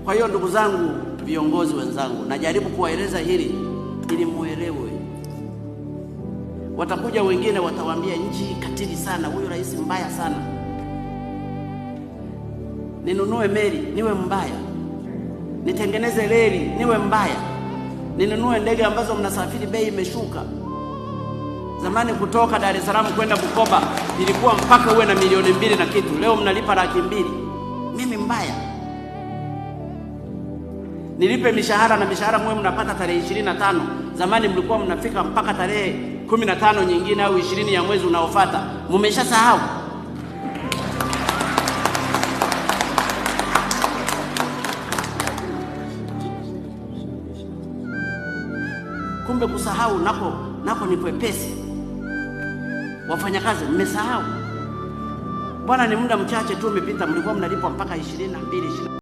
Kwa hiyo ndugu zangu, viongozi wenzangu, najaribu kuwaeleza hili ili muelewe. Watakuja wengine watawaambia nchi katili sana, huyu rais mbaya sana. Ninunue meli niwe mbaya, nitengeneze reli niwe mbaya, ninunue ndege ambazo mnasafiri bei imeshuka. Zamani kutoka Dar es Salaam kwenda Bukoba ilikuwa mpaka uwe na 2 milioni na kitu, leo mnalipa 200,000. Mimi mbaya? Nilipe mishahara na mishahara mwe mnapata tarehe 25. Zamani mlikuwa mnafika mpaka tarehe 15 nyingine au 20 ya mwezi unaofuata. Mmeshasahau? Kumbe kusahau nako ni kwepesi. Wafanyakazi mmesahau? Bwana, ni muda mchache tu umepita, mlikuwa mnalipwa mpaka 22.